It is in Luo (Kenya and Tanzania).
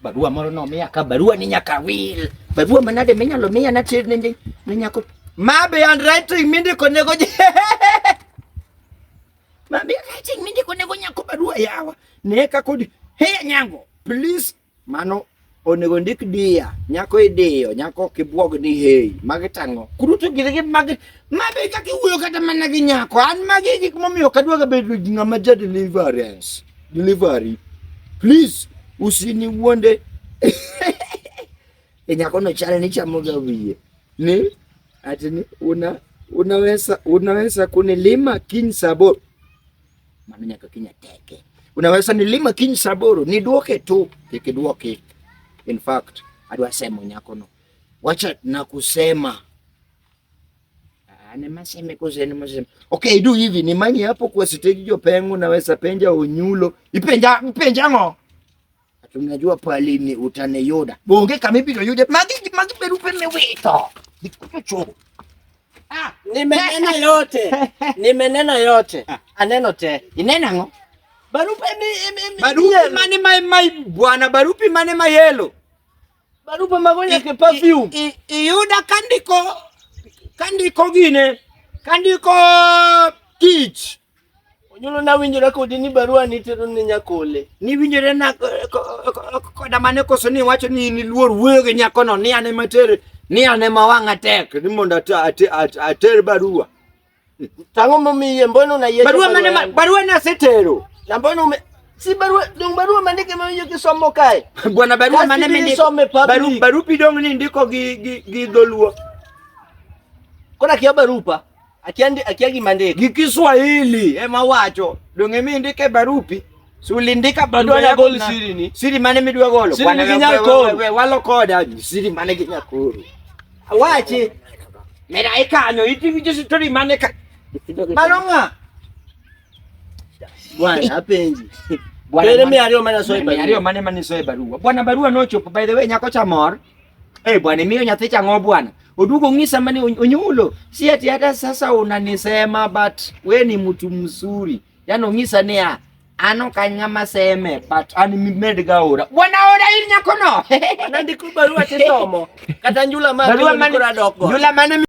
Barua moro nomiya ka barua ni nyaka wil. Barua manade minyalo miya nater ne ne nyako. Ma be handwriting mindiko nego ji. Ma be handwriting mindiko nego nyako barua yawa. Ne ka kodi. Hey nyango, please mano onego ndik dia nyako idiyo nyako ok ibwog ni hey magi tang'o kuruto gire gi magi mabe kaka iwuoyo kata mana gi nyako an magi e gik momiyo ok adwaga bedo ng'ama ja deliverance delivery please usini wuonde e nyako no chal ni chamoga wiye ni ati ni una unaweza unaweza kunilima kiny saa aboro mano nyaka kiny ateke unaweza nilima kiny saa aboro niduoke tu kik iduoki in fact adwa semo nyakono wacha nakusema Ah, maseme kose ni maseme. Okay, do hivi ni manyi hapo kwa stage jopengo naweza penja onyulo. Ipenja ipenja ngo. Tunajua pali ni utaneyuda. Bonge kama ibiro yude. Magi magi berupe mewito. Dikucho. Ah, nimenena yote. Nimenena yote. Ah. Aneno te. Inena ngo? Barupe mi barupe mane mai mai bwana barupe mane mayelo. Barupe mago nyaka perfume. Iyuda kandiko kandiko gine kandiko tich. Onyulo nawinjora kodi ni barua nitero ne nyakole. Niwinjore na koda mane koso ni wacho ni in iluor wuoyo gi nyakono ni an ema tere ni an ema wang'a tek ni mondo ater barua. Tang'o momiye mbona unayiecho barua mane ma, barua nasetero. Na mbona ume si barua dong barua mandike mawinjo kisomo kae. Bwana barua mane mindiko baru barupi dong ni ndiko gi gi gi dholuo. Koro akia barupa. Akia ndi akia gima ndiko. Gi Kiswahili ema wacho. Dong emi ndike barupi. Si ulindika barua yako gol siri ni. Siri mane midwa golo. Siri ni ginyal koro. We walo koda siri mane ginyal koro. Awachi. Mera ikanyo iti story mane ka. Mano ng'a? Bwana apenji. Bwana mia ariyo mane asoye barua. Mia ariyo mane mane soye barua. Bwana barua nochopo by the way nyako cha mor. Eh, bwana miyo nyathi cha ng'o bwana. Oduogo ng'isa mane onyulo. Si ati hata sasa unanisema but we ni mtu mzuri. Yaani ong'isa niya an ok an ng'ama seme but an med ga ora. Bwana ora ir nyakono. Nandiko barua tisomo. Kata njula ma barua mane koro adok go. Njula mane.